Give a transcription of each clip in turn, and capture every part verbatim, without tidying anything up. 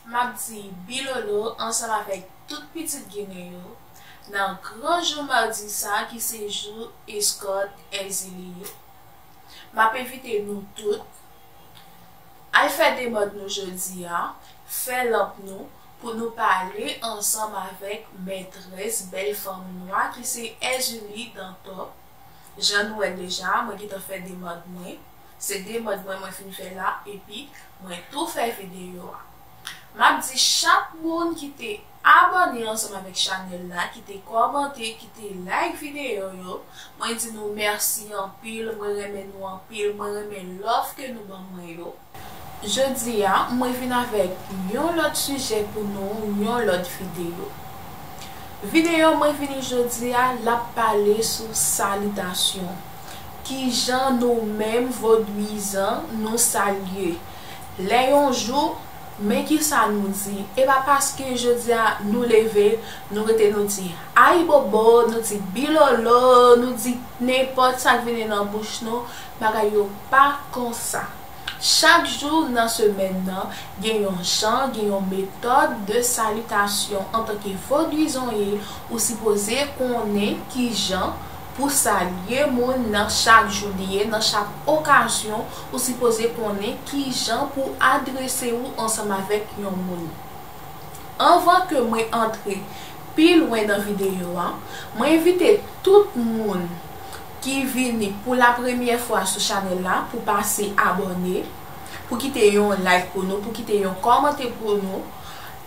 M ap di Bilolo ansanm avèk tout pitit Ginen yo nan gran jou madi sa ki se jou eskòt Èzili yo. M ap envite nou tout al fè demande nou jodi a, fè lanp nou pou nou pale ansanm avèk mètrès bèl fanm nwa ki se Èzili Dantò. Jan nou wè deja, mwen gentan fè demande mwen. Se demande mwen mwen fin fè la, epi mwen tou fè videyo a. M ap di chak moun ki te abòne ansanm avèk chanèl la, ki te kòmante, ki te like videyo yo, mwen di nou mèsi anpil, mwen renmen nou anpil, mwen renmen love ke nou ban mwen yo. Jodi a, mwen vin avèk yon lòt sijè pou nou, yon lòt videyo. Videyo mwen vini jodi a, l ap pale sou salitasyon. Kijan nou menm vodwizan nou salye? Lè yon jou, men kisa nou di? E pa paske jodi a nou leve, nou rete nou di ayibobo, nou di bilolo, nou di nenpòt sa k vini nan bouch nou, bagay yo pa konsa. Chak jou nan semèn nan, gen yon jan, gen yon metòd de salitasyon. Antanke vodwizan w ye, ou sipoze konnen kijan pou salye moun nan chak jou li ye, nan chak okazyon, ou sipoze konnen kijan pou adrese w ansanm avèk yon moun. Anvan ke mwen antre pi lwen nan videyo a, mwen envite tout moun ki vini pou la premyè fwa sou chanèl la pou pase abòne, pou kite yon like pou nou, pou kite yon kòmante pou nou.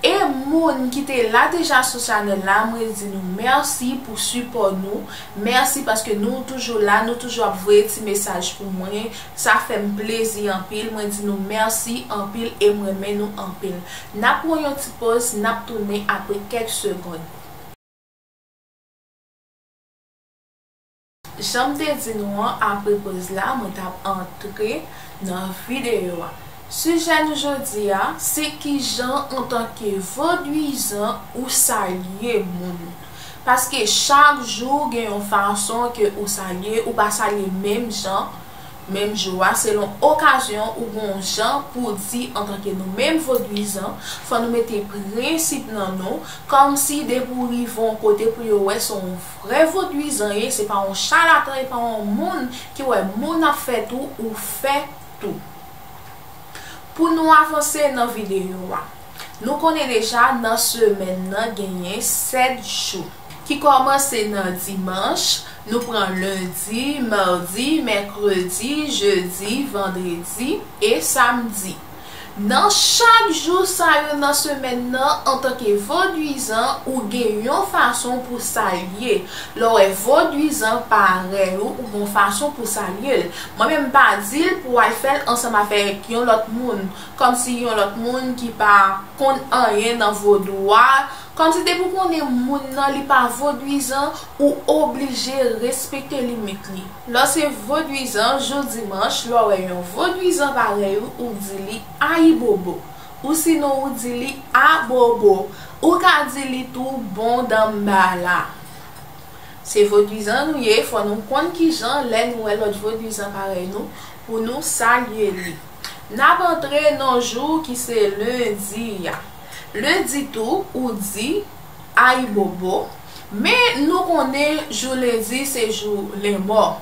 E moun ki te la deja sou chanèl la, mwen di nou mèsi pou sipò nou. Mèsi paske nou toujou la, nou toujou ap voye ti mesaj pou mwen. Sa fè m plezi anpil. Mwen di nou mèsi anpil e m renmen nou anpil. N ap pran yon ti poz, n ap tounen apre kèk segonn. Jan m te di nou an, apre poz la, mwen t ap antre nan videyo a. Sijè nou jodi a, se kijan antanke vodwizan ou salye moun. Paske chak jou gen yon fason ke ou salye, ou pa salye menm jan, menm jou a, selon okazyon ou gen yon jan pou di antanke nou menm vodwizan, fò nou mete prensip nan nou, kòmsi depi w rive yon kote pou yo wè se yon vrè vodwizan ye, se pa yon chalatan, e pa yon moun ki wè moun ap fè tou, ou fè tou. Pou nou avanse nan videyo a, nou konnen deja nan semèn nan genyen sèt jou, ki kòmanse nan dimanch, nou pran lendi, madi, mèkredi, jedi, vandredi e samdi. Nan chak jou sa yo nan semèn nan, antanke vodwizan, ou gen yon fason pou salye. Lè w wè vodwizan parèy ou, ou gen yon fason pou salye l. Mwen menm, m pa di l pou w al fè l ansanm avèk yon lòt moun, kòmsi yon lòt moun ki pa konn anyen nan vodou a, kòmsi depi w konnen moun nan li pa vodwizan, ou oblije respekte limit li. Lè w se vodwizan, jou dimanch, lè w wè yon vodwizan parèy ou, ou di li ayibobo. Ou sinon ou di li abobo. Ou ka di li tou bon danmbala. Se vodwizan nou ye, fò nou konn kijan lè nou wè lòt vodwizan parèy nou, pou nou salye li. N ap antre nan jou ki se lendi a. Lendi tou, ou di ayibobo, men nou konnen jou lendi se jou lenmò.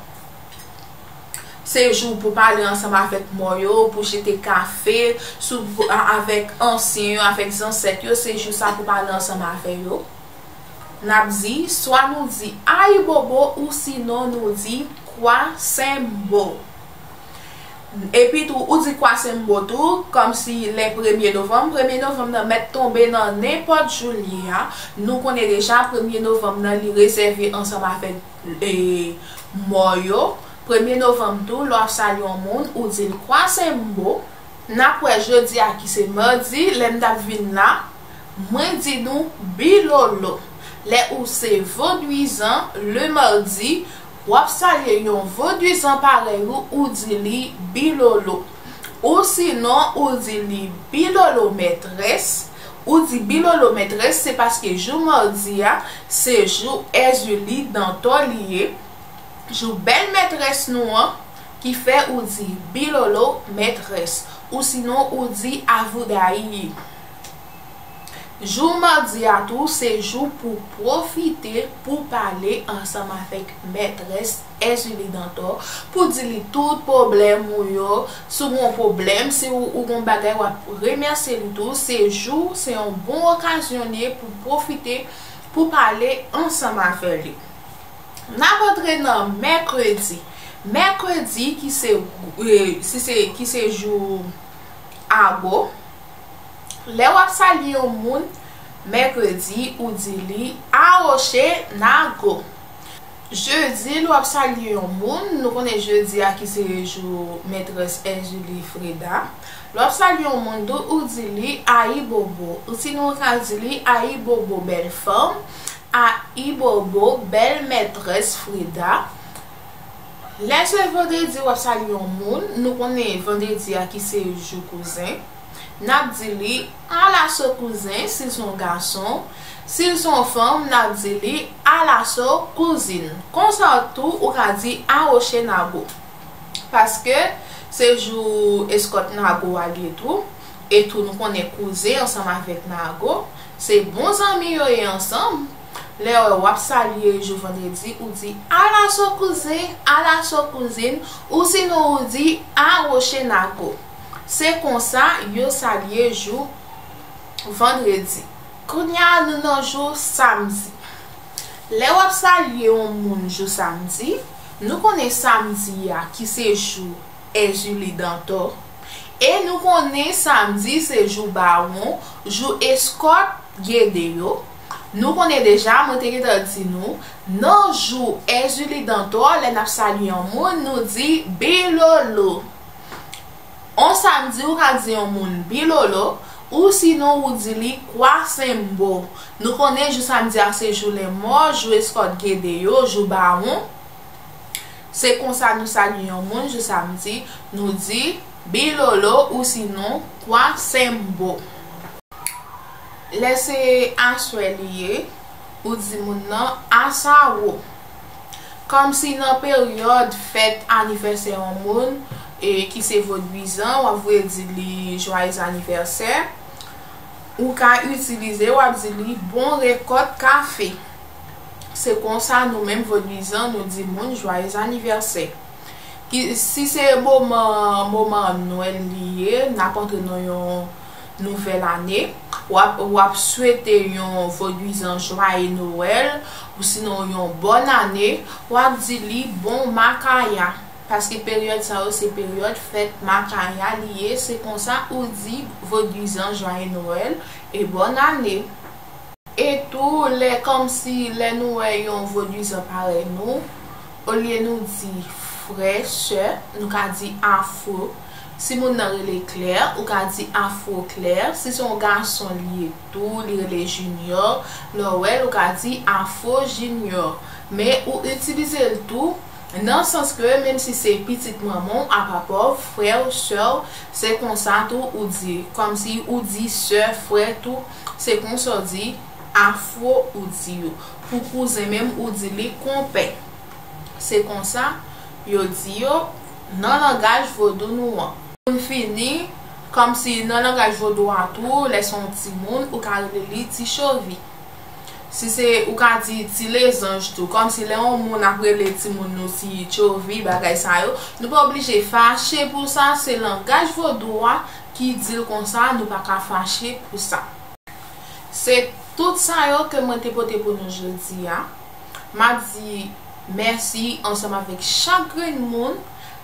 Se jou pou pale ansanm avèk mò yo, pou jete kafe sou, a- avèk ansyen yo, avèk zansèt yo, se jou sa pou pale ansanm avè yo. N ap di, swa nou di ayibobo ou sinon nou di kwa senbo. Epi tou, ou di kwa senbo tou, kòmsi lè premye novanm, premye novanm nan mèt tonbe nan nenpòt jou l ye a. Nou konnen deja, premye novanm nan, li rezève ansanm avèk, e, mò yo. Premye novanm tou, lè w ap salye yon moun, ou di l kwa senbo. N ap wè jodi a ki se madi, lè m t ap vin la, mwen di nou bilolo. Lè ou se vodwizan, le madi, w ap salye yon vodwizan parèy ou, ou di li bilolo. Ou sinon, ou di li bilolo mètrès. Ou di bilolo mètrès, se paske jou madi a, se jou Èzili Dantò li ye. Jou bèl mètrès nou an, ki fè ou di bilolo mètrès. Ou sinon ou di avoudayi. Jou madi a tou se jou pou pwofite pou pale ansanm avèk mètrès Èzili Dantò pou di li tout pwoblèm ou yo. Si w gen yon pwoblèm, si w, ou gen yon bagay, w ap remèsye li tou. Se jou, se yon bon okazyon li ye pou pwofite pou pale ansanm avè li. N ap antre nan mèkredi. Mèkredi ki se, eh, si se, ki se jou ago. Lè w ap salye yon moun mèkredi, ou di li awoche nago. Jedi, lè w ap salye yon moun, nou konnen jedi a ki se jou mètrès Èzili Freda. Lè w ap salye yon moun tou, ou di li ayibobo. Ou sinon ou ka di li ayibobo bèl fanm, ayibobo bèl mètrès Freda. Lè se vandredi w ap salye yon moun, nou konnen vandredi a ki se jou kouzen. N ap di li alaso kouzen si l se yon gason, si l se yon fanm, n ap di li alaso kouzin. Konsa tou, ou ka di awoche nago. Paske se jou eskòt nago a li ye tou. E tou nou konnen kouzen ansanm avèk nago, se bon zanmi yo ye ansanm. Lè w ap salye jou vandredi, ou di alaso kouzen, alaso kouzin, ou sinon ou di awoche nago. Se konsa yo salye jou vandredi. Kounye a nou nan jou samdi. Lè w ap salye yon moun jou samdi, nou konnen samdi a ki se jou Èzili Dantò. E nou konnen samdi se jou bawon, jou eskòt gede yo. Nou konnen deja, mwen te gentan di nou, nan jou Èzili Dantò, lè n ap salye yon moun, nou di bilolo. On samdi, ou ka di yon moun bilolo, ou sinon ou di li kwa senbo. Nou konnen jou samdi a se jou lenmò, jou eskòt gede yo, jou bawon. Se konsa nou salye yon moun jou samdi, nou di bilolo ou sinon kwa senbo. Lè se aswè li ye, ou di moun nan asawo. Kòmsi nan peryòd fèt anivèsè yon moun, e ki se vodwizan, w ap voye di li jwayez anivèsè. Ou ka itilize, w ap di li bon rekòt kafe. Se konsa nou menm vodwizan nou di moun jwayez anivèsè. Ki, si se moman, moman Nwèl li ye, n ap antre nan yon nouvèl ane, w ap, w ap swete yon vodwizan jwaye Nwèl, ou sinon yon bòn ane, w ap di li bon makaya. Paske peryòd sa yo se peryòd fèt makaya li ye, se konsa ou di vodwizan jwaye Nwèl e bòn ane. E tou, lè kòmsi, lè nou wè yon vodwizan parèy nou, olye nou di frè, sè, nou ka di afro. Si moun nan rele Klè, ou ka di afro Klè. Si se yon gason li ye tou, li rele Jinyò, lè w wè l, ou ka di afro Jinyò. Men ou itilize l tou nan sans ke menm si se pitit manman w, apa pa w, frè w, sè w, se konsa tou ou di. Kòmsi ou di sè, frè tou, se konsa w di afro ou di yo. Pou kouzen menm, ou di li konpè. Se konsa yo di yo nan langaj vodou nou an. Pou n fini, kòmsi nan langaj vodou a tou, lè se yon timoun, ou ka rele li ti chovi. Si se, ou ka di ti lezanj tou. Kòmsi lè yon moun ap rele timoun nou ti chovi, bagay sa yo, nou pa oblije fache pou sa, se langaj vodou a ki di l konsa, nou pa ka fache pou sa. Se tout sa yo ke mwen te pote pou nou jodi a. M ap di mèsi ansanm avèk chak grenn moun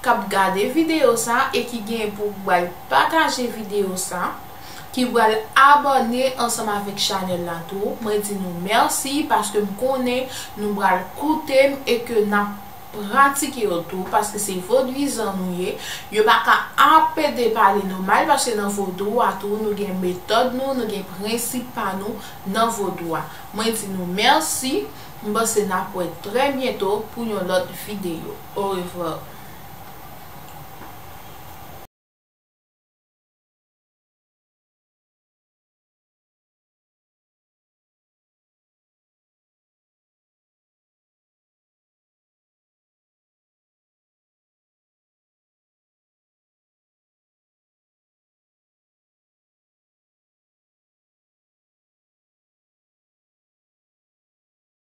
k ap gade videyo sa e ki gen pou pral pataje videyo sa, ki pral abòne ansanm avèk chanèl la tou. Mwen di nou mèsi paske m konnen nou pral koute m e ke n ap pratike yo tou, paske se vodwizan nou ye. Yo pa ka ap pede pale nou mal, paske nan vodou a tou, nou gen metòd nou, nou gen prensip pa nou nan vodou a. Mwen di nou mèsi, m panse n ap wè trè byento pou yon lòt videyo. Orevwa.